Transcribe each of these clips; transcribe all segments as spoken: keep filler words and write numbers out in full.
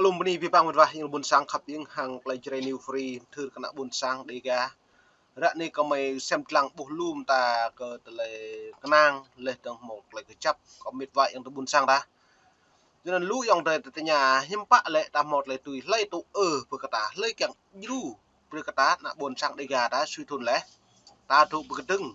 Lŏm bơni abih bang met wa ayŏng adơi ƀuôn sang khăp ing hăng tơlơi Jrai New Free, thâo kơ ană ƀuôn sang Dega. Ră anai kơmơi sem lăng ƀuh lŏm ta kơ tơlơi kơnang, laih dơ̆ng hmâo tơlơi kơjăp kơ met wa ayŏng adơi ƀuôn sang ta. Yua anŭn lu ayŏng adơi tơña hiư̆m pă lĕ ta hmâo tơlơi tui, hlơi tŭ ư brơi kơ ta, hlơi kiăng djru brơi kơ ta ană ƀuôn sang Dega ta sui thun laih. Ta dŏ pơ kơdơ̆ng,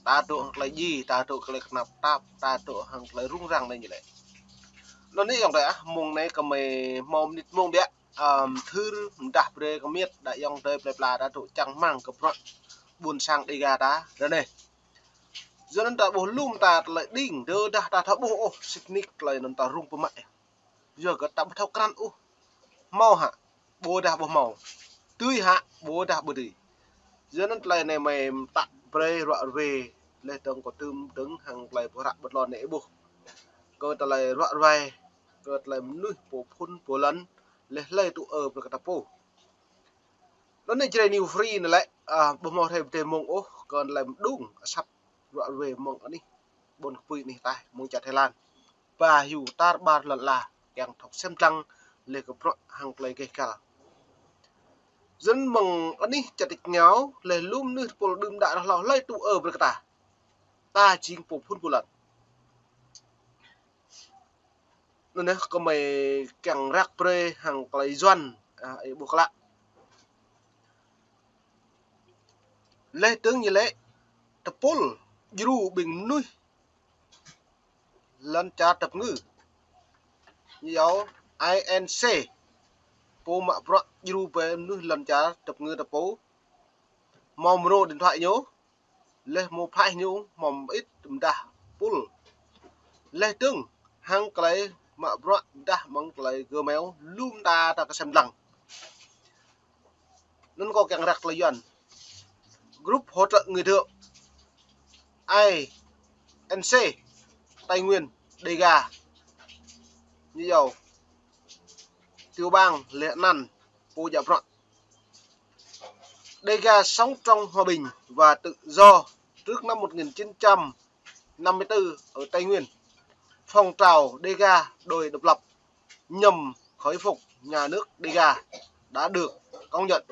ta dŏ hăng tơlơi djai, ta dŏ tơlơi tơnap tap, ta dŏ hăng tơlơi rŭng răng anai ñu lĕ. Anŭn anai ayŏng adơi ah, mông anai kơmơi hmâo mơnit mông biă, ăm, thâo mơdah brơi kơ met đa ayŏng adơi plơi pla ta dŏ čang rơmang kơ bruă ƀuôn sang Dega ta ră anai. Yua anŭn ta ƀuh lŏm ta tơlơi đing, tơdah ta thâo ƀuh ôh, sĭt nik tơlơi anŭn ta rŭng pơmă. Yua kơ ta ƀu thâo krăn ôh. Hmâo hă, ƀôdah ƀu hmâo. Tui hă, ƀôdah ƀu tui. Yua anŭn tơlơi anai mơi mơtă brơi ruă ruai, laih dơ̆ng kơ tơm dơ̆ng hăng tơlơi pơhră pơtlon anai ih ƀuh. Kơ tơlơi ruă ruai, kơ tơlơi mơnuih pô phŭn pô lăn, laih hlơi tŭ ư brơi kơ ta pô. Anŭn anai Jrai New Free anai lĕ, ah, ƀu hmâo hrơi pơdơi mông ôh, kơ tơlơi mơđung asăp ruă ruai mơ̆ng anih ƀôn kơpui anih ataih, mơ̆ng čar Thái Lan. Ba hyu tar ƀar lŏn ala kiăng thâo sem lăng laih kơ bruă hăng tơlơi gêh gal. Yua anŭn mơ̆ng anih čar tač rơngiao, laih lŏm mơnuih tơpul đưm đă rơhlâo hlơi tŭ ư brơi kơ ta. Ta jing pô phŭn pô lăn. Anŭn anai kơmơi kiăng răk brơi hăng tơlơi Yuan, ah, ih ƀuh klă. Laih dơ̆ng ñu lĕ tơpul djru ƀing mơnuih lŏn čar tơpơngư. Ñu iâu I N C. Pô mă bruă djru brơi mơnuih lŏn čar tơpơngư ta pô. Hmâo mrô điện thoại ñu, laih hmâo phaih ñu, hmâo mơit mơdah pul. Laih dơ̆ng hăng tơlơi mă bruă mơdah mơ̆ng tơlơi Gmail, lŏm ta ta kơ sem lăng. Anŭn kâo kiăng răk tơlơi Yuan. Group hỗ trợ người thượng, I N C, Tây Nguyên, Dega. Ñu iâu tiểu bang laih anăn pô djă bruă. Dega sống trong hòa bình và tự do trước năm một nghìn chín trăm năm mươi tư ở Tây Nguyên. Phong trào Dega đòi độc lập nhằm khôi phục nhà nước Dega đã được công nhận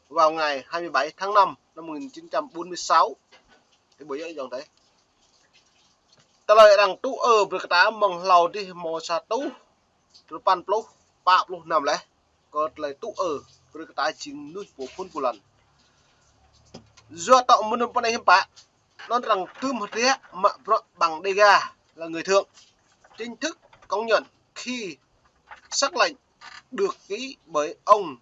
vào ngày hai mươi bảy tháng năm năm một nghìn chín trăm bốn mươi sáu. Thì bây giờ dòng đấy. Tơlơi arăng tŭ ư brơi kơ ta mơ̆ng hlâo dih hmâo sa rơtuh dua păn pluh, pă pluh năm laih. Kơ tơlơi tŭ ư brơi kơ ta jing mơnuih pô phŭn pô lăn. Yua tŏ mơnŭn pơ anai hiư̆m pă, anŭn arăng tơm hơdră mă bruă bằng Dega là người thượng. Chính thức công nhận khi sắc lệnh được ký bởi ông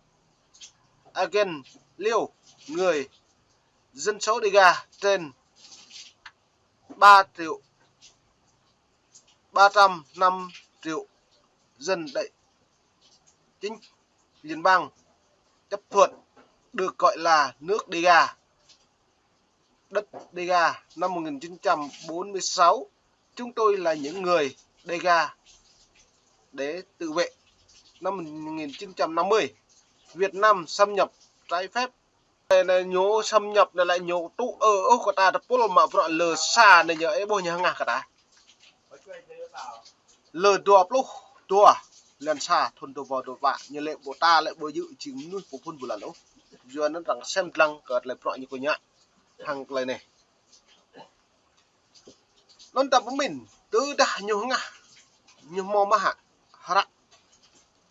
Agen Liu, người dân số Dega trên ba triệu, ba trăm năm triệu dân, đại chính liên bang chấp thuận được gọi là nước Dega, đất Dega năm một nghìn chín trăm bốn mươi sáu. Chúng tôi là những người Dega để tự vệ năm một nghìn chín trăm năm mươi. Việt Nam xâm nhập trái phép. Anai ñu xâm nhập anai lĕ ñu tŭ ư ôh kơ ta tơpul mă bruă lơ sa anai ñu, ih ƀuh ñu hơngah kơ ta. Lơ dua pluh dua, blan sa thun dua rơbâo dua pluh pă, ñu lĕ ƀu ta lĕ ƀu djơ̆ jing mơnuih pô phŭn pô lăn ôh. Yua anŭn arăng sem lăng kơ tơlơi bruă ñu kơ ñu hăng tơlơi anai. Anŭn ta pơmĭn, tơdah ñu hơngah, ñu hmâo mơ̆ hă hră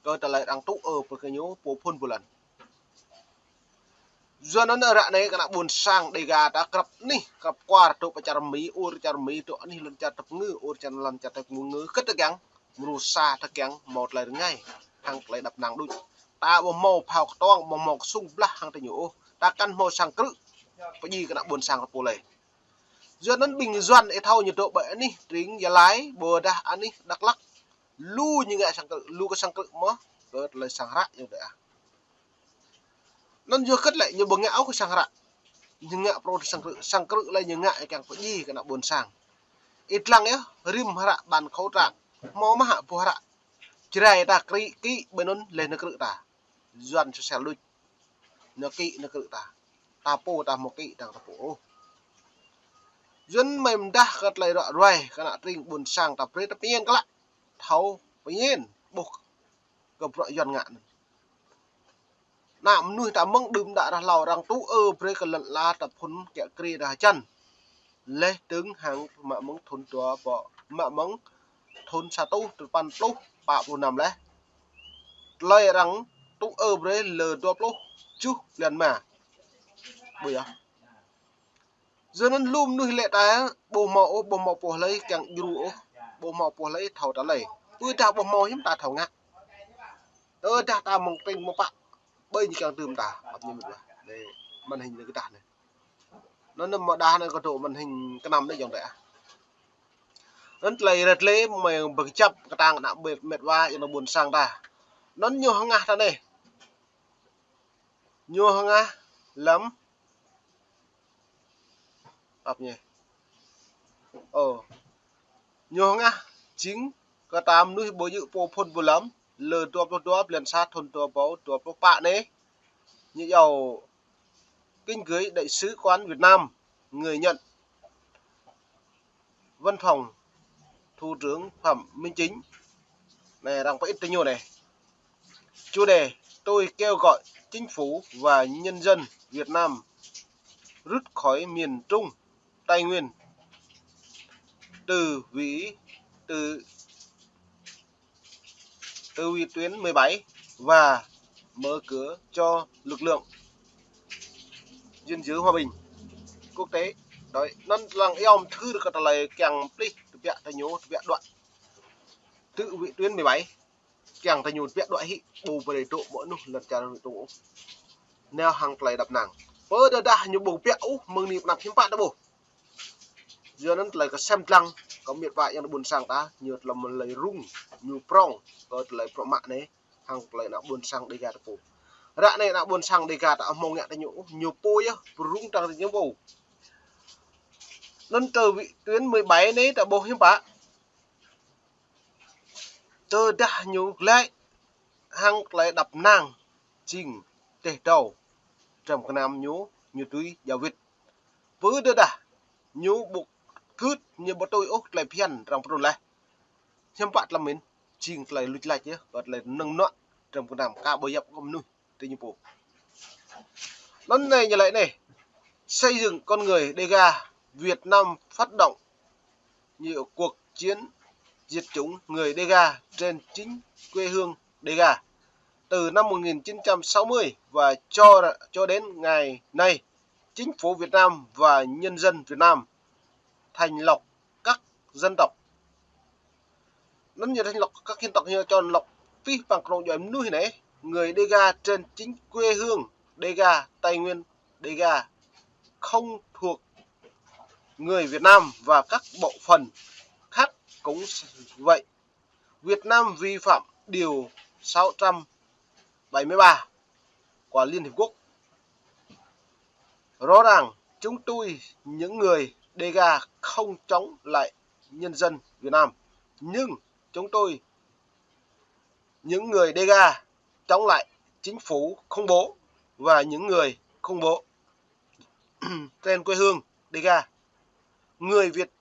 kơ tơlơi arăng tŭ ư brơi kơ ñu pô phŭn pô lăn. Yua anŭn ră anai kơ ană ƀuôn sang Dega ta krăp anih, krăp kwar dŏ pơ čar Mi, ur čar Mi dŏ anih lŏn čar tơpơngư, ur čar lŏn čar tơpơngư kơt tơkiăng, mrô sa tơkiăng hmâo tơlơi rơngai hăng tơlơi đăp năng đôč. Ta ƀu hmâo phao kơtuang, ƀu hmâo kơsŭng blah hăng tơ ñu ôh. Ta kăn hmâo sang krư̆ pơdjai kơ ană ƀuôn sang ta pô lơi. Yua anŭn ƀing Yuan ih thâo ñu dŏ ƀơi anih tring Gia Lai, ƀôdah anih Dak Lak. Lu ñu ngă sang krư̆, lu kơ sang krư̆ mơ̆ kơ tơlơi sang hră ñu dŏ ah. Anŭn yua kơt lĕ ñu ƀu ngă ôh kơ sang hră. Ñu ngă phrâo sang krư̆, sang krư̆ lĕ ñu ngă kiăng pơdjai kơ ană ƀuôn sang. Ih lăng yơh, rĭm hră bản khẩu trạng. Hmâo mơ̆ hă boh hră Jrai ta kri kĭ ƀơi anŭn laih nao krư̆ ta. Yuan sơsel đôč. Nao kĭ nao krư̆ ta. Ta pô ta hmâo kĭ ta ta pô ôh. Yuan mơi mơdah kơ tơlơi ruă ruai kơ ană tring ƀuôn sang ta brơi ta pơñen klă. Thâo pơñen ƀuh kơ bruă Yuan ngă anŭn. Ană mơnuih ta mơ̆ng đưm đă rah hlâo arăng tŭ ư brơi kơ lŏn ala ta phŭn kiă kriê rah hơjăn. Laih dơ̆ng hăng mă mơ̆ng thŭn dua ƀô̆, mă mơ̆ng thŭn sa rơtuh dua păn pluh, pă pluh năm laih. Tơlơi arăng tŭ ư brơi lơ dua pluh tơjuh blan rơma. Ƀu yơh. Yua anŭn lu mơnuih lĕ ta ƀu hmâo ôh, ƀu hmâo pô hlơi kiăng djru ôh, ƀu hmâo pô hlơi thâo tơlơi. Ƀôdah ƀu hmâo hiư̆m ta thâo ngă. Tơdah ta mơ̆ng tring mơ̆ng pă, ƀơi ñu kiăng tưm ta, ăp ñu mĭt wa. Anai, màn hình anai kơ tah anai. Anŭn anai mơ̆ đah anai kơ dŏ màn hình kơnăm anai ayŏng adơi ah. Anŭn tơlơi rơtlê mơ̆ng bơkơjăp kơtang ană mĭt, mĭt wa ayŏng adơi ƀôn sang ta. Anŭn ñu hơngah ta anai. Ñu hơngah lăm. Ăp ñu. Ơ. Ñu hơngah jing kơ ta mơnuih ƀu djơ̆ pô phŭn pô lăm, lơ dua pluh dua blan sa thŭn dua ƀâo dua pluh pă anai. Ñu iâu kính gửi Đại sứ quán Việt Nam, người nhận Văn phòng Thủ tướng Phạm Minh Chính. Anai, arăng pơĭt tơ ñu anai. Chủ đề: Tôi kêu gọi chính phủ và nhân dân Việt Nam rút khỏi miền Trung, Tây Nguyên từ vị, từ từ vị tuyến mười bảy và mở cửa cho lực lượng gìn giữ hòa bình quốc tế. Đơi, anŭn lăng iâu mơthưr kơ tơlơi kiăng plih tơbiă tơ ñu, tơbiă đuaĭ. Từ vị tuyến mười bảy, kiăng tơ ñu tơbiă đuaĭ hĭ, ƀu brơi dŏ mơ̆ anŭn lŏn čar Việt Trung ôh. Nao hăng tơlơi đăp năng. Pơđơđah ñu ƀu biă ôh, mơ̆ng anai pơ anăp hiư̆m pă ta ƀuh. Yua anŭn tơlơi kơsem dlăng, kơ mĭt wa ayŏng adơi ƀôn sang ta, ñu tơlơi mơ̆ lơi rŭng, ñu prŏng, kơ tơlơi prŏng mă anai, hăng tơlơi ană ƀôn sang Đêga ta pô. Ră anai ană ƀôn sang Đêga ta hmâo ngă tơ ñu, ñu pô yơh, pơrŭng tăng tơ ñu pô. Anŭn từ vị tuyến mười bảy anai ta ƀuh hiư̆m pă. Tơdah ñu glaĭ hăng tơlơi đăp năng jing teh dâu, trăm kơnam ñu, ñu tui djao wĭt. Pơđơđah ñu ƀu kưt, ñu ƀu tui ôh tơlơi phiăn arăng pơtrŭn laih. Hiư̆m pă tơlơi mĭn, jing tơlơi luč lač yơh, kơ tơlơi nơ̆ng nuă, trăm kơnam ka ƀu yap kơ mơnuih tơ ñu pô. Anŭn anai ñu laĭ anai: Xây dựng con người Đêga, Việt Nam phát động nhiều cuộc chiến diệt chủng người Đêga trên chính quê hương Đêga. Từ năm một nghìn chín trăm sáu mươi và cho, cho đến ngày nay, chính phủ Việt Nam và nhân dân Việt Nam thành lọc các dân tộc. Anŭn ñu thanh lọc các dân tộc, ñu chọn lọc pih păng kơnung djuai mơnuih anai, người Đêga trên chính quê hương Đêga, Tây Nguyên Đêga, không thuộc người Việt Nam và các bộ phận khác cũng vậy. Việt Nam vi phạm điều sáu trăm bảy mươi ba của Liên Hiệp Quốc. Rõ ràng, chúng tôi, những người Đêga, không chống lại nhân dân Việt Nam, nhưng chúng tôi, những người Đêga, chống lại chính phủ khủng bố và những người khủng bố trên quê hương Đêga. Người Việt,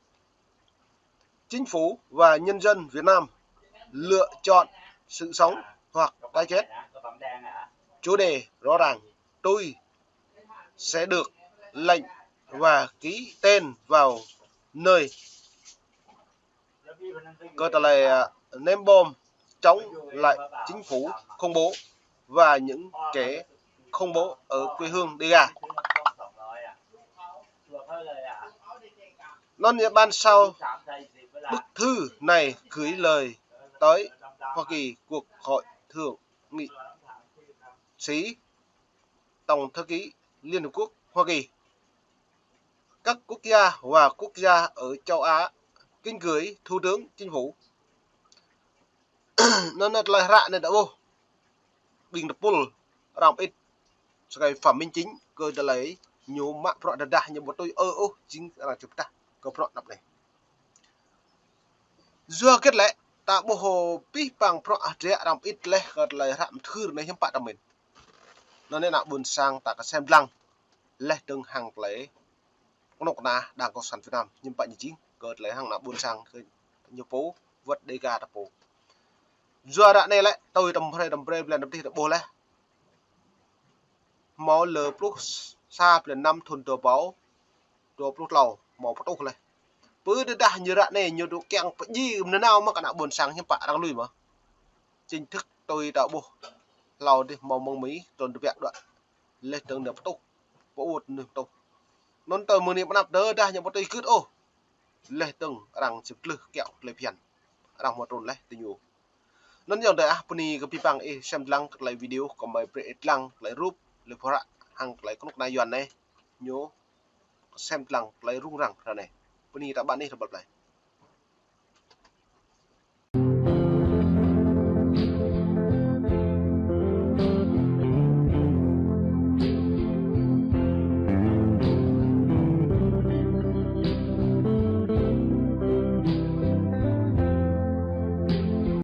chính phủ và nhân dân Việt Nam lựa chọn sự sống hoặc cái chết. Chủ đề rõ ràng, tôi sẽ được lệnh và ký tên vào nơi kơ tơlơi, à, ném bom chống lại chính phủ khủng bố và những kẻ khủng bố ở quê hương Đêga. Anŭn ñu ban sao bức thư này gửi lời tới Hoa Kỳ, Quốc hội, Thượng nghị sĩ, Tổng thư ký Liên Hợp Quốc Hoa Kỳ, các quốc gia và quốc gia ở châu Á, kính gửi Thủ tướng Chính phủ. Anŭn anai tơlơi hră anai ta ƀuh. Ƀing tơpul arăng pơĭt sơkai Phạm Minh Chính kơ tơlơi ñu mă bruă tơdah ñu ƀu tui ôh, ôh, jing arăng čơptah kơ bruă anăp anai. Yua hơget lĕ, ta ƀuh pih păng bruă hơdră arăng pơĭt laih kơ tơlơi hră mơthưr anai hiư̆m pă ta mĭn. Anŭn anai ană ƀôn sang ta kơsem dlăng laih dơ̆ng hăng tơlơi kơnuk kơna Đảng Cộng sản Việt Nam hiư̆m pă ñu jing kơ tơlơi hăng ană ƀôn sang kơ ñu pô wơ̆t Đêga ta pô. Yua ră anai lĕ, tui tơm hrơi tơm brơi blan tơm tih tơƀuh laih. Hmâo lơ pluh sa blan năm thun dua rơbâo dua pluh klâo, hmâo pơtuh laih. Pơ tơdah ñu ră anai ñu dŏ kiăng pơdjai mơ̆ nanao mơ̆ kơ ană ƀôn sang hiư̆m pă arăng lui mơ̆. Chính thức tui ta ƀuh. Hlâo dih hmâo mơ̆ng Mi trŭn tơbiă đuaĭ. Laih dơ̆ng ñu pơtuh. Pơŭt ñu pơtuh. Anŭn tui mơ̆ng anai pơ anăp tơdah ñu ƀu tui gưt ôh. Laih dơ̆ng arăng sĭt glưh kiaŏ tơlơi phiăn. Arăng hmâo trŭn laih tơ ñu. Anŭn yơh dơi ah, bơni kơ abih bang ih sem lăng tơlơi video, kơmơi brơi ih lăng tơlơi rup, tơlơi pơhră, hăng tơlơi kơnuk kơna Yuan anai. Ñu sem lăng tơlơi rŭng răng ră anai. Bơni ta ƀăn ih rơbat plơi.